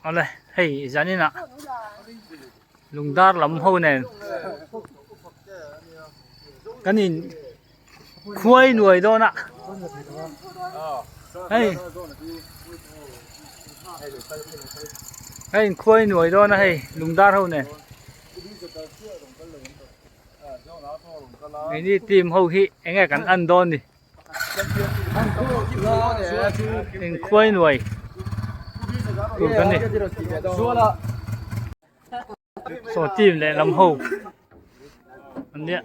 Awle hei zaninah lungdar lam ho nen kan in khuai nuai dawn a hei kan in khuai nuai dawn a hei lungdar ho nen. Keini team ho hi enge kan an dawn ni. Inkhuai nuai tur kan ni. Saw team leh lam ho an nia.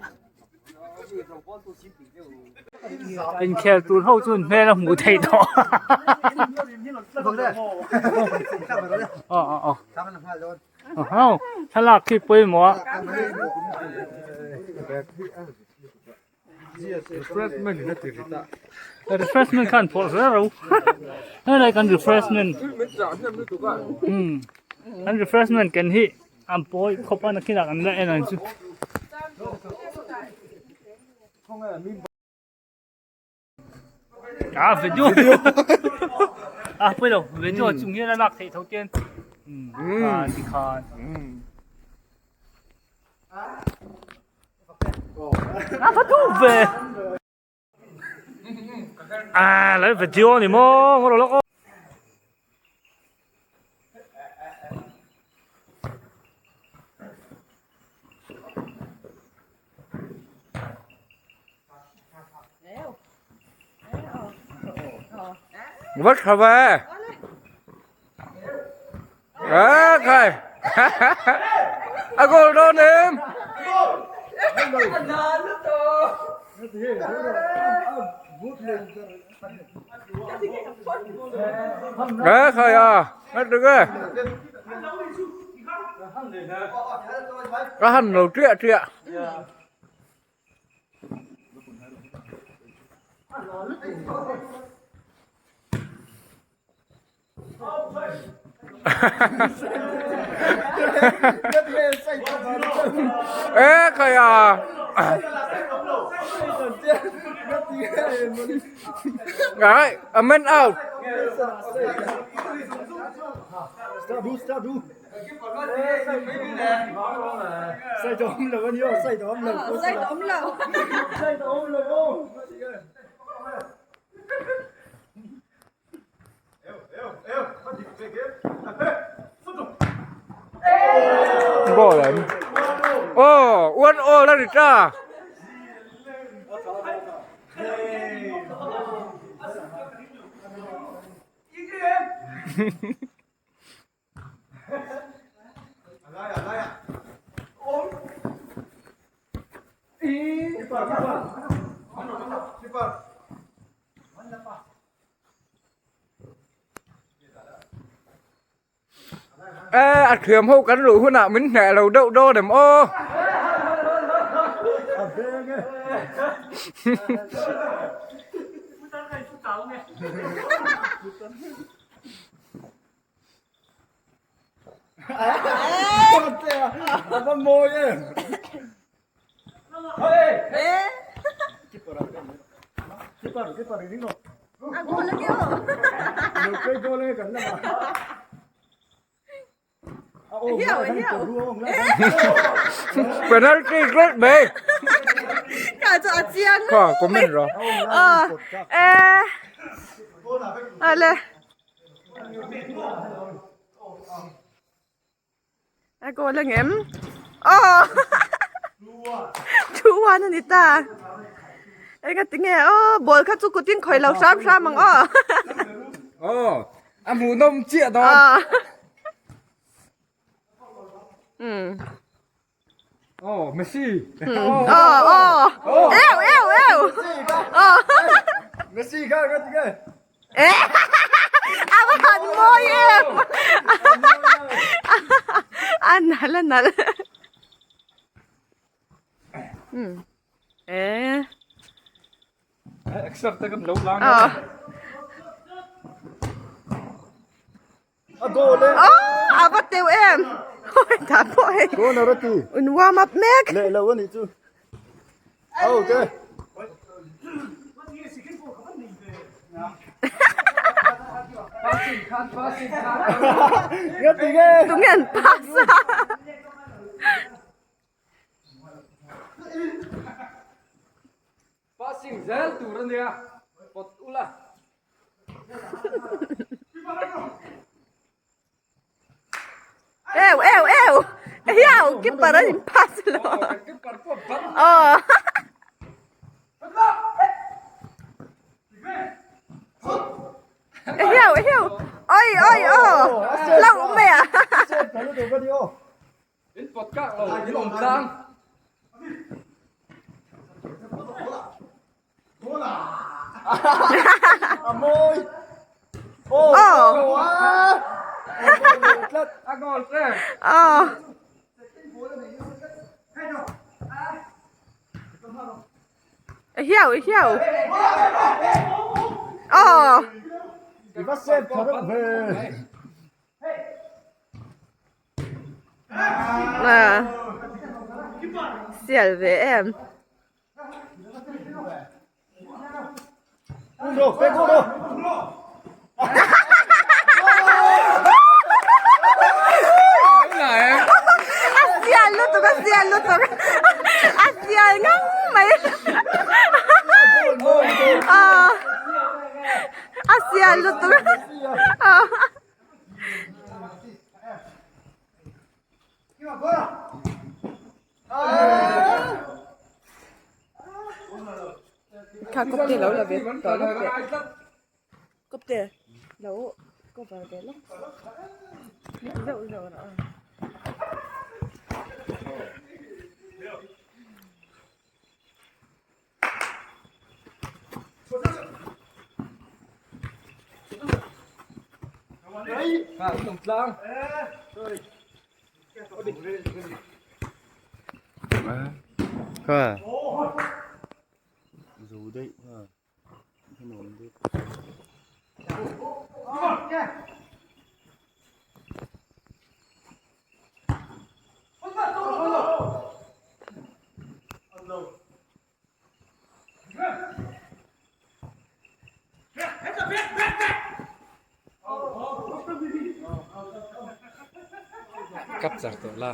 Inkhel tur ho chuan hmel a hmuh theih tawh. Aw aw aw. Aw thlalak khi pawimawh a. Refreshment na ti rit a. Refreshment khan phawrh zel ro. Helai kan refreshment. Hmm. Kan refreshment kan hi an pawi khawp a nakinah kan la en ang chu. Ah video. Ah pawi lo video chung hian a lak theih tho ten. Hmm. Ah tikhan. A va duh ve. À lấy video ni maw ngawt lawk aw. Vất hả về? À, khai. A goal dawn em. À, khai à. Hết được rồi. Có hành đầu trịa trịa. Ê khai à. Đấy, a man out. Goal em. Oh, one all a ri ta. Ê, a thiam ho kan luh hunah min hneh lo deuh dawn em aw. Penalty great bay. Kha comment rawh. A goal ang em? Aw 2-1 a ni ta. Enga tinge aw ball kha chu kutin khawih lo hram hram ang aw. Aw a hmuh nawm chiah dawn. Umm. Aw Messi. Aw aw eu eu eu. Aw. Messi kha ka tinge. A va han mawi em! A nalh a nalh. Hmm. Eh. Exer te kan lo lang. Ah. A goal e. Oh, a va teu em. Ôi, ta pawh hei. Goal a rati. Un warm up mek. Leh lo ani chu. Okay. Tunge an pass a? Passing zel tur a nia pawt ula. Eu eu eu hiau keeper an in pass lo aw hiau hiau oi oi aw hlauh mai a In pawt kak lo in awm tlang. Hiau hiau aw sial ve em. A sial lutuk a sial lutuk a sial ngang mai a sial lutuk Kha kawpte lo la ve tawh lawk teh kawpte lo cover ve lawk zeuh zeuh rawh a. Kap char tawh la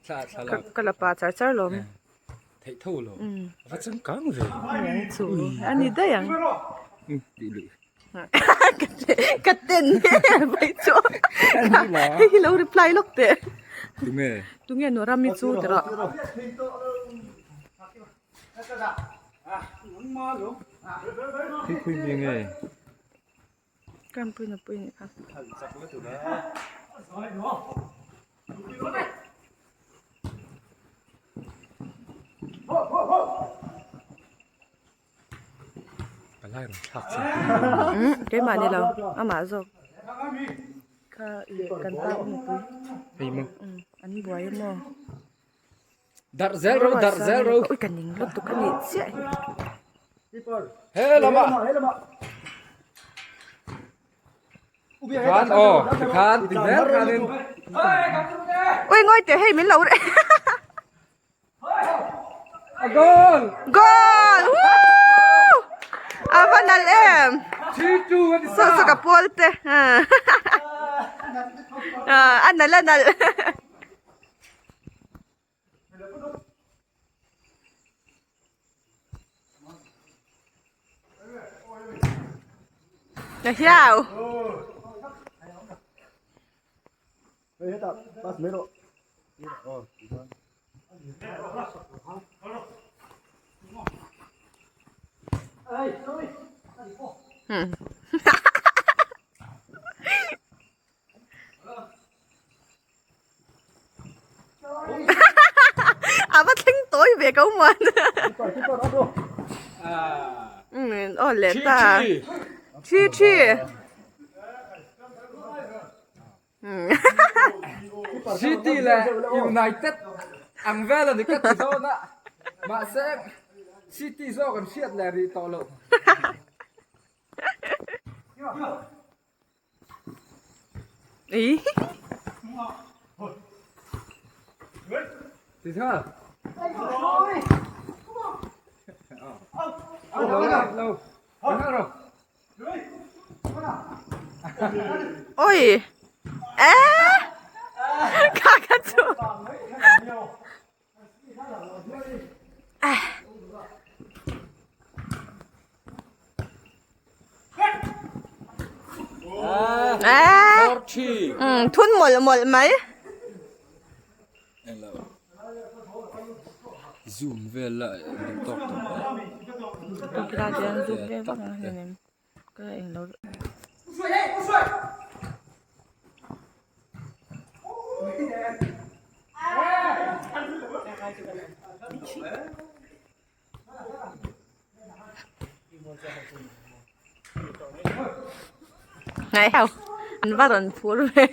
thla thla la Ka la pa char char lawm. Theih tho lo. A va changkang ve. Chu a ni daih ang. Tih luih. Ka ten vai chu. Hei hi lo reply lawk teh. Tunge? Tunge nu Rami chu ti rawh. Khi khui mi nge? Kan pui na pui ni kha. Palai rawn thlak che. Keimah ni lo, amah zawk. Kha i kan pa awm pui. Hei maw. An buai maw. Darh zel ro, darh zel ro. Ui ka ning lutuk a nih chiah hi. He lama. Khan aw, khan ti zel khanin. Ui ngawi teh hei min lo reh. A goal! Goal! Woo! A va nalh em! 3-2 a ni ta. Saw saw ka pawl te. A nalh a nalh. Na hiau. A va thleng tawi ve ko muan. Aw le ta. Thi thi. City leh United ang vel a ni ka ti dawn a, mahse City zawk an hriat leh rih tawh loh. Ti tha. Lo lo. Oi! Eh! Kha kha chu. Eh. Eh. Ừ, thun mawlh mawlh mai. Zoom vel la duh tawk tawh Ngai ho an va rawn phur ve.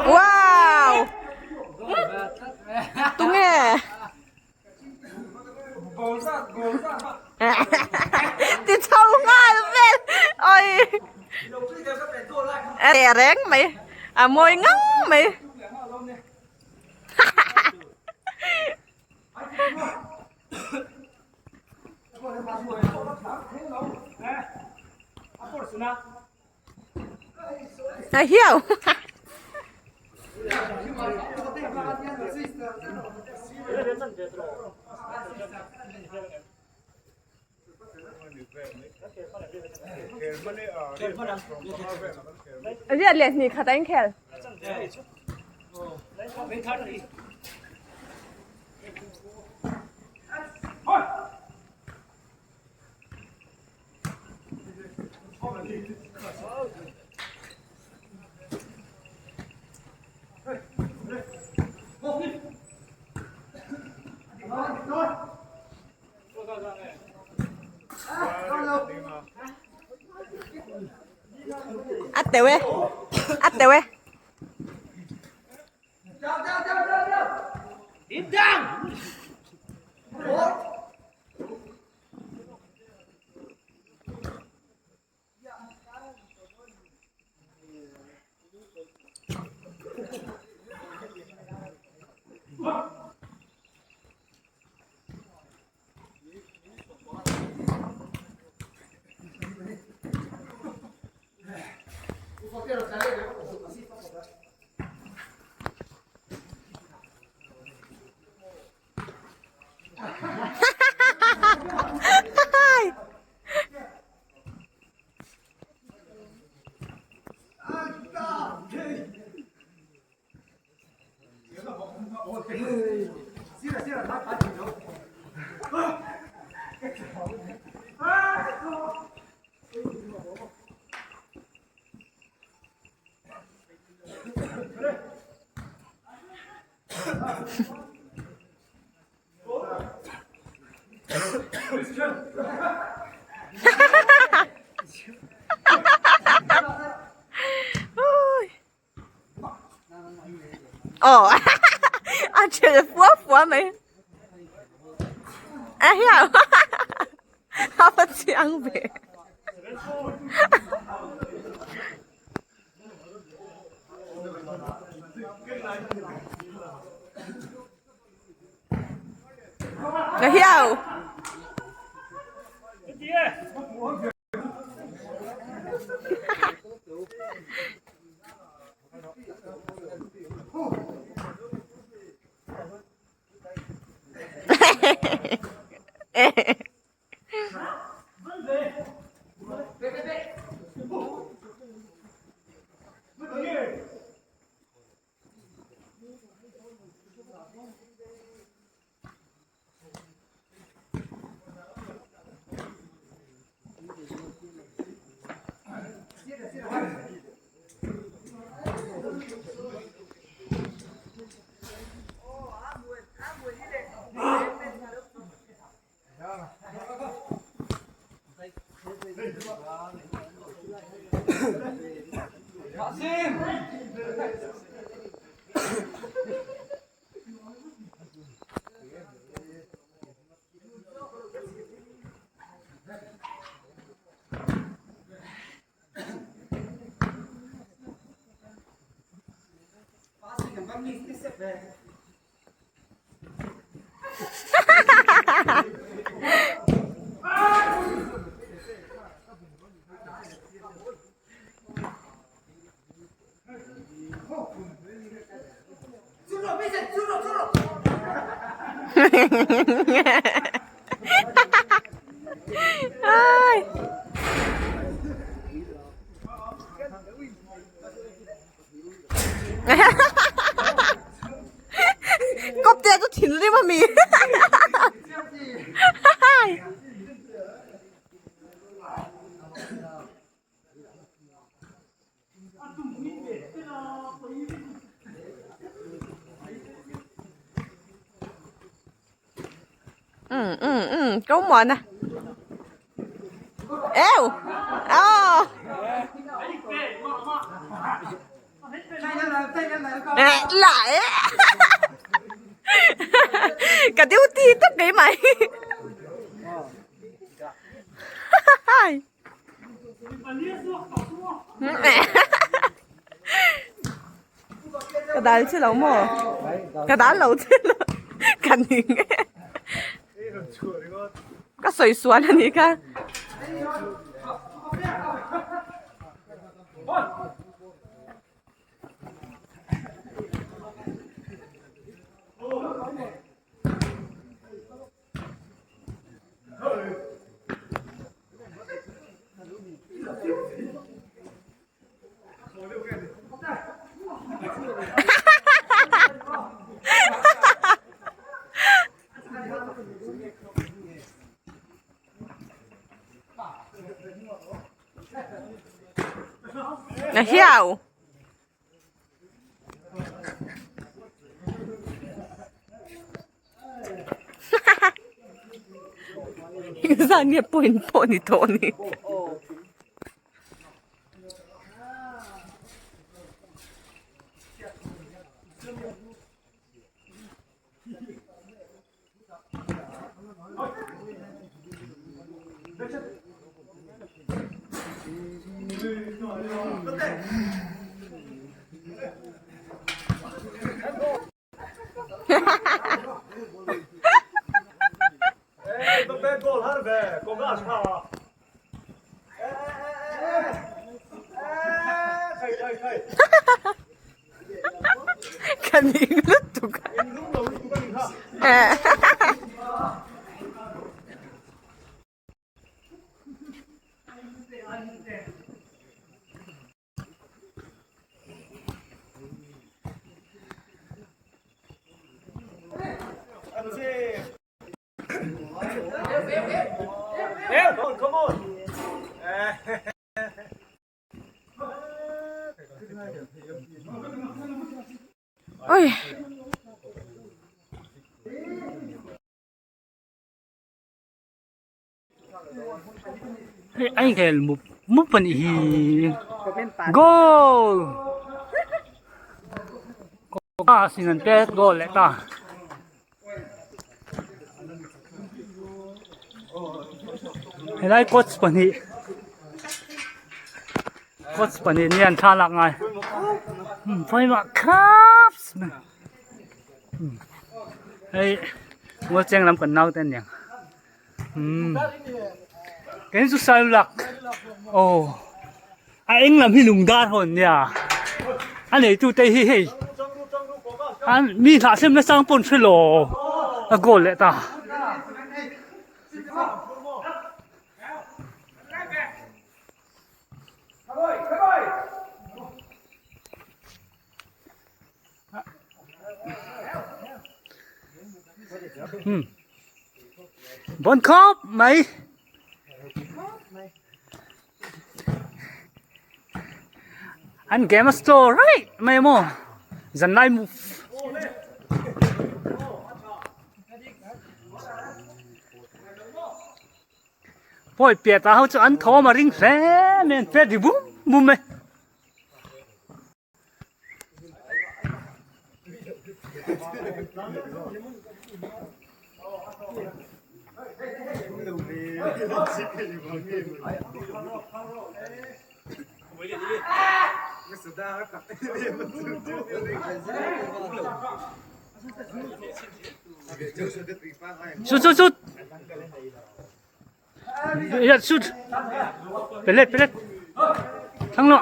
Wow! Tunge? Ti chho nghal vel. Oi. E reng mai. A mawi ngang mai. A hiau. Riat leh hnih khat a inkhel. A teuh e a teuh e. Aw a ṭhel fua fua mai a hiau a va chiang ve. A hiau. Ai. Kawpte chu thinrim a mi. Ừ ừ ừ, có mòn à. Eo. Ờ. Lại. Cả tiêu ti tất đấy mày. Ka dal che lo maw? Ka dal lo che lo. Ka ning e. Ka sawi sual a nih kha. A hiau. Zan nge point pawh ni tawh ni. Ka ning lutuk a. Oi. Hei a inkhel mup mup a nih hi goal sin an pet goal leh ta. Helai coach pahnih coach pahnih nia an thlalak ngai pawimawh khawp mai hei mualcheng lam kan naute aniang. Umm kei chu sai lak aw a eng lam hi lung dar hawn nia a neitu te hi hei an mi hlah hrem na chang pawn hre lo a goal leh ta. Bon khawp mai. An game a slow raih mai maw zanlai move. Pawi piat ah ho chu an thawm a ring hle mai an pet ri bum bum mai. Shoot shoot shoot. Ya shoot. Pelet pelet. Thang lọ.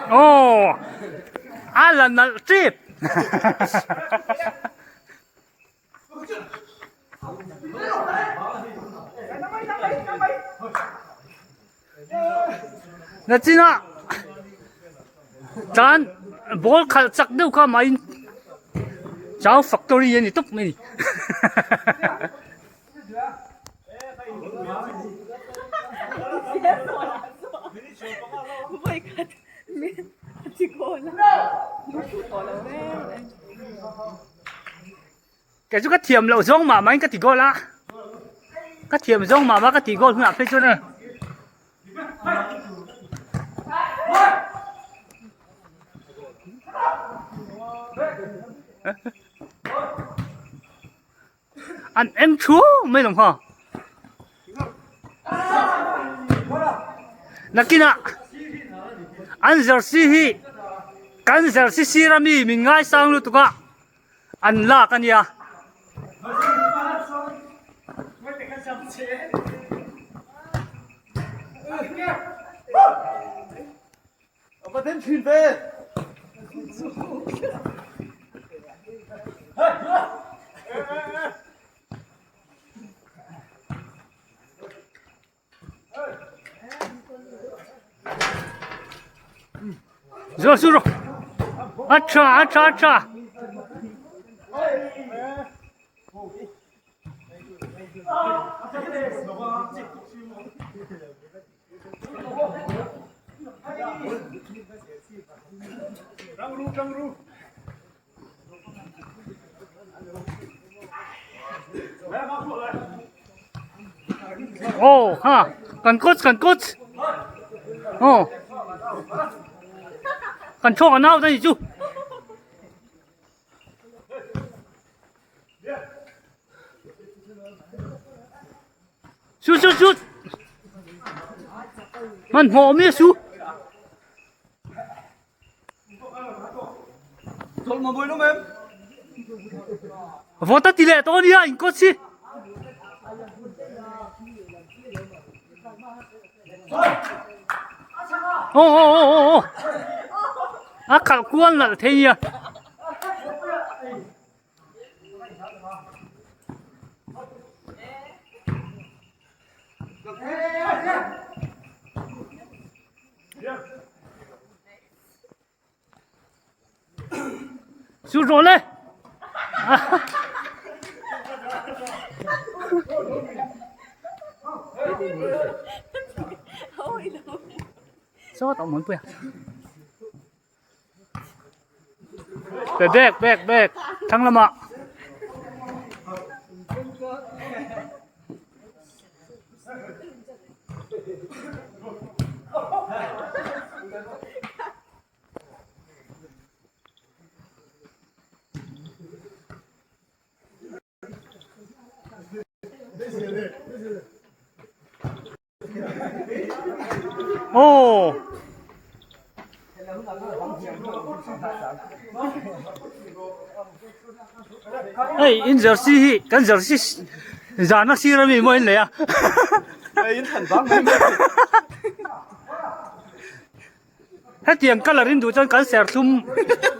Aw a la nalh tep Nachinah tan ball khalh chak deuh kha mahin chau factory a ni tawp mai a ni. Kei chu ka thiam loh zawng mah mahin ka ti goal a, ka thiam zawng mah mah ka ti goal hunah phei chuan e. An eng thu mai lo ha. Nakinah an jersey hi kan jersey sir ami min ngaisang lutuk a. An lak a nia. Zo su rawh. A tha a tha a tha. Aw ha kan coach kan coach aw kan thawk an out a nih chu. Shoot shoot shoot hmanhmawh awm hi a su. Vawt a ti leh tawh a nia in coach hi. Aw aw aw aw aw a khalh kual nalh thei nia. Su rawh le. Saw tawh mawn pui a. Pe bek bek bek thlang lamah. Aw. Hei in jersey hi kan jersey zan a sir ami maw in lei a. Hetiang colour in duh chuan kan serthlum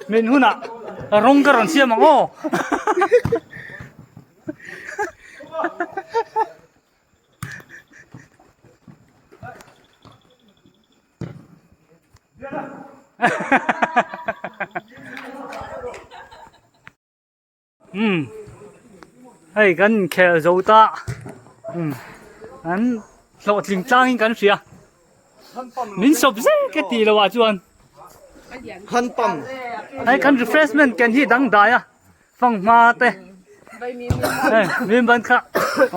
min hunah rawng ka rawn siam ang aw. Umm hei kan inkhel zo ta umm an hlawhtling tlang in kan hria min sawp zek e tih loh ah chuan hei kan refreshment ken hi dangdai a fanghma te hei mim ban kha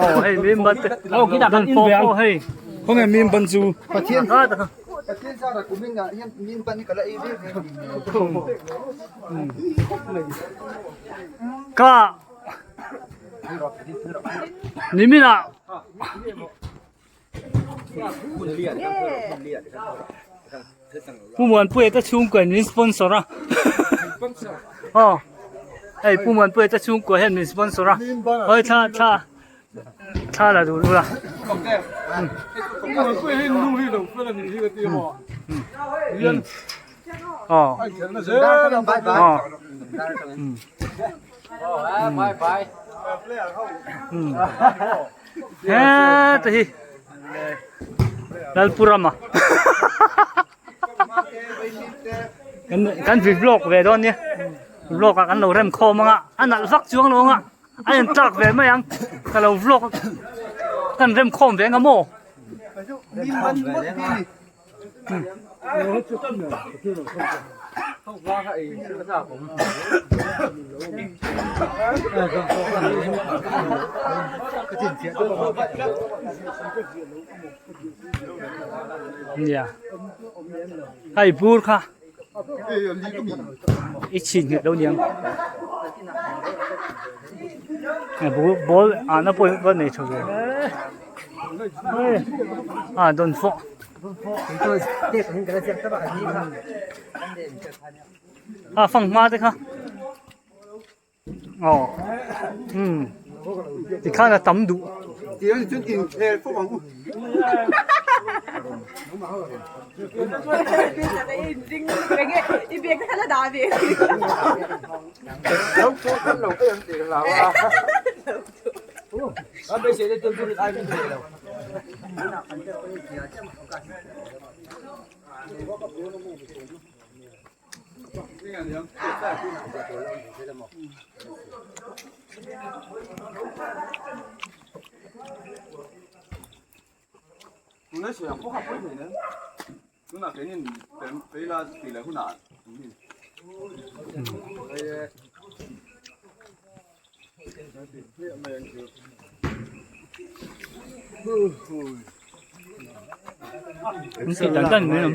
aw hei mim ban te dan pawh pawh hei. Khawnge mim ban chu? Pathian Pathian zara kumin ah hian mim ban hi ka la ei ve ve. Ka nimin ah Pu Muanpuia te chhungkua in min sponsor a aw hei Pu Muanpuia te chhungkua hian min sponsor a hawi thla thla thla la duh ula aw aw Heta hi Lalpurama kan vi vlog ve dawn nia vlog ah kan lo rem khawm anga a nalh vak chuang lo anga a in tlak ve mai ang ka lo vlog kan rem khawm ve anga maw. Nia hei bur kha i chhin nghet lo niang ball ah na pawh va nei tha ve a dawn fawh. A fang hma te kha aw umm tikhan a tam duh. An tih dan dan mai ang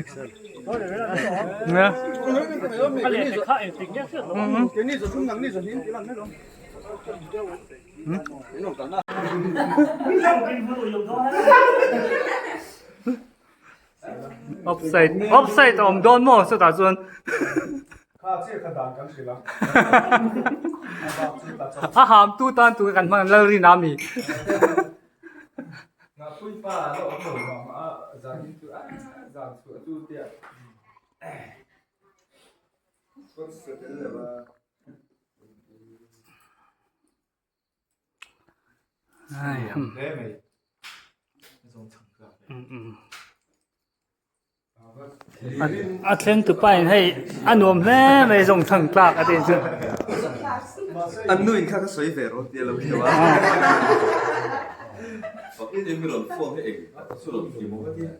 nia Offside offside a awm dawn maw chutah chuan a ham tu tan tur kan hman Lalrina ami. A thleng tu pa in hei a nuam hle mai zawng thang tlak a tih chu. An nu in kha ka sawi ve rawh tia lo hio a. Pakin in mi rawn phone hi eng chu rawn ti maw ka tia.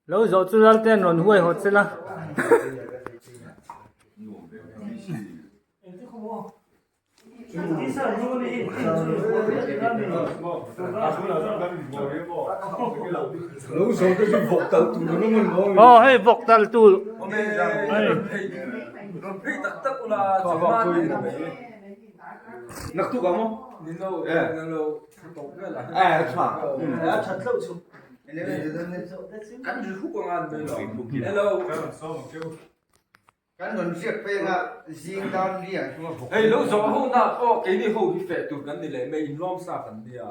Lo zawh chu lal ten rawn huai hawt sela. Aw hei vawk tal tur. Kan rawn riak peng a, zing dan riah chu a bawk. Hei lo zawh ho na pawh keini ho hi feh tur kan ni leh mai inlawm sa kan nia.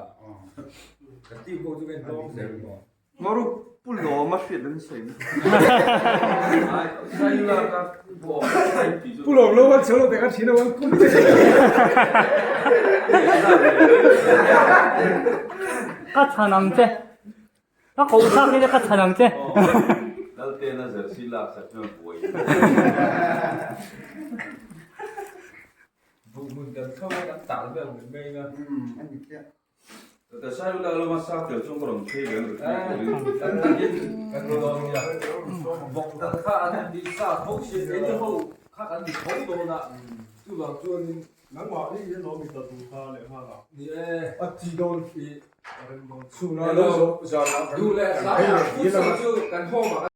Kan team ho chu kan inlawm zel maw. Maru pu lawm a hriat an sawi mai. Pu lawm lo an chho lo te khan thin a wan kum te. Ka chhan ang che. Ka koh thlak hi ka chhan ang che. Laltena jersey lak sak chuan buai. Buhhmun kan tho a kan tal vel mai mai a. A ni chiah. Tata sai ula lama sak tel chuan ka rawn phei ve ang ri Kan takin kan ni dawn nia. Bawk dan kha an ti sa tho si keini ho kha kan ti tho dawn a. Chuvang chuanin Nangmah hi i lo mi ta tur kha leh nghal a. Ni e. A ti dawn. I A rem dawn. Chhuna lo zawh zan ah kan duh leh kan tlai phei ah leh futsal dil anga. chu kan home ah.